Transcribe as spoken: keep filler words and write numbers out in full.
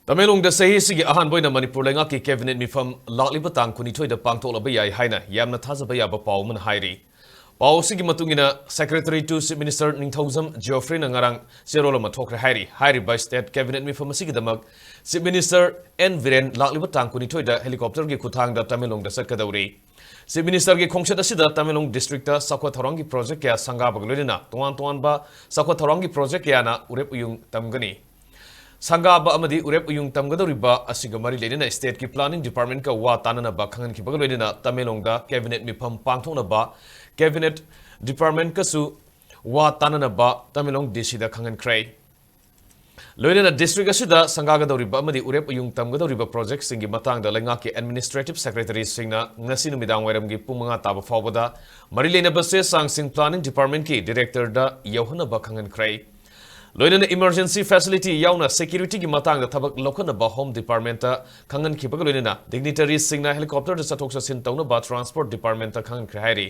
ꯇꯃꯦꯡꯂꯣꯡꯗ ꯆꯍꯤ ꯑꯁꯤꯒꯤ ꯑꯍꯥꯟꯕ ꯑꯣꯏꯅ ꯃꯅꯤꯄꯨꯔ ꯂꯩꯉꯥꯛꯀꯤ cabinet ꯃꯤꯐꯝ ꯂꯥꯛꯂꯤꯕ ꯇꯥꯡ ꯀꯨꯟꯅꯤꯊꯣꯏꯗ ꯄꯥꯡꯊꯣꯛꯂꯕ ꯌꯥꯏ ꯍꯥꯏꯅ ꯌꯥꯝꯅ ꯊꯥꯖꯕ ꯌꯥꯕ ꯄꯥꯎ ꯑꯃꯅ ꯍꯥꯏꯔꯤ꯫ ꯄꯥꯎ ꯑꯁꯤꯒꯤ ꯃꯇꯨꯡ ꯏꯟꯅ, Secretary to Chief Minister ꯅꯤꯡꯊꯧꯖꯝ ꯖꯤꯑꯣꯐ꯭ꯔꯤꯅ ꯉꯔꯥꯡ ꯆꯦꯔꯣꯜ ꯑꯃ ꯊꯣꯛꯈ꯭ꯔꯦ ꯍꯥꯏꯔꯤ꯫ ꯍꯥꯏꯔꯤꯕ state cabinet ꯃꯤꯐꯝ ꯑꯁꯤꯒꯤꯗꯃꯛ Chief Minister ꯑꯦꯟ ꯕꯤꯔꯦꯟ ꯂꯥꯛꯂꯤꯕ ꯇꯥꯡ ꯀꯨꯟꯅꯤꯊꯣꯏꯗ helicopterꯒꯤ ꯈꯨꯠꯊꯥꯡꯗ ꯇꯃꯦꯡꯂꯣꯡꯗ ꯆꯠꯀꯗꯧꯔꯤ꯫ Chief Ministerꯒꯤ ꯈꯣꯡꯆꯠ ꯑꯁꯤꯗ ꯇꯃꯦꯡꯂꯣꯡ districtꯇ ꯆꯥꯎꯈꯠ ꯊꯧꯔꯥꯡꯒꯤ project ꯀꯌꯥ ꯁꯪꯒꯥꯕꯒ ꯂꯣꯏꯅꯅ ꯇꯣꯉꯥꯟ ꯇꯣꯉꯥꯟꯕ ꯆꯥꯎꯈꯠ ꯊꯧꯔꯥꯡꯒꯤ project ꯀꯌꯥꯅ ꯎꯔꯦꯞ ꯎꯌꯨꯡ ꯇꯝꯒꯅꯤ꯫ ꯁꯪꯒꯥꯕ ꯑꯃꯗꯤ ꯎꯔꯦꯞ ꯎꯌꯨꯡ ꯇꯝꯒꯗꯧꯔꯤꯕ ꯑꯁꯤꯒ ꯃꯔꯤ ꯂꯩꯅꯅ stateꯀꯤ planning departmentꯀ ꯋꯥ ꯇꯥꯅꯅꯕ ꯈꯪꯍꯟꯈꯤꯕꯒ ꯂꯣꯏꯅꯅ ꯇꯃꯦꯡꯂꯣꯡꯗ cabinet ꯃꯤꯐꯝ ꯄꯥꯡꯊꯣꯛꯅꯕ cabinet departmentꯀꯁꯨ ꯋꯥ ꯇꯥꯅꯅꯕ ꯇꯃꯦꯡꯂꯣꯡ DCꯗ ꯈꯪꯍꯟꯈ꯭ꯔꯦ꯫ ꯂꯣꯏꯅꯅ district ꯑꯁꯤꯗ ꯁꯪꯒꯥꯒꯗꯧꯔꯤꯕ ꯑꯃꯗꯤ ꯎꯔꯦꯞ ꯎꯌꯨꯡ ꯇꯝꯒꯗꯧꯔꯤꯕ projectꯁꯤꯡꯒꯤ ꯃꯇꯥꯡꯗ ꯂꯩꯉꯥꯛꯀꯤ administrative secretaryꯁꯤꯡꯅ ꯉꯁꯤ ꯅꯨꯃꯤꯗꯥꯡ ꯋꯥꯏꯔꯝꯒꯤ ꯄꯨꯡ ꯃꯉꯥ ꯇꯥꯕ ꯐꯥꯎꯕꯗ ꯃꯔꯤ ꯂꯩꯅꯕ ꯆꯦ ꯆꯥꯡꯁꯤꯡ planning departmentꯀꯤ directorꯗ ꯌꯧꯍꯟꯅꯕ ꯈꯪꯍꯟꯈ꯭ꯔꯦ꯫ ꯂꯣꯏꯅꯅ emergency facility ꯌꯥꯎꯅ securityꯒꯤ ꯃꯇꯥꯡꯗ ꯊꯕꯛ ꯂꯧꯈꯠꯅꯕ Home Departmentꯇ ꯈꯪꯍꯟꯈꯤꯕꯒ ꯂꯣꯏꯅꯅ dignitaryꯁꯤꯡꯅ helicopterꯗ ꯆꯠꯊꯣꯛ ꯆꯠꯁꯤꯟ ꯇꯧꯅꯕ Transport Departmentꯇ ꯈꯪꯍꯟꯈ꯭ꯔꯦ ꯍꯥꯏꯔꯤ꯫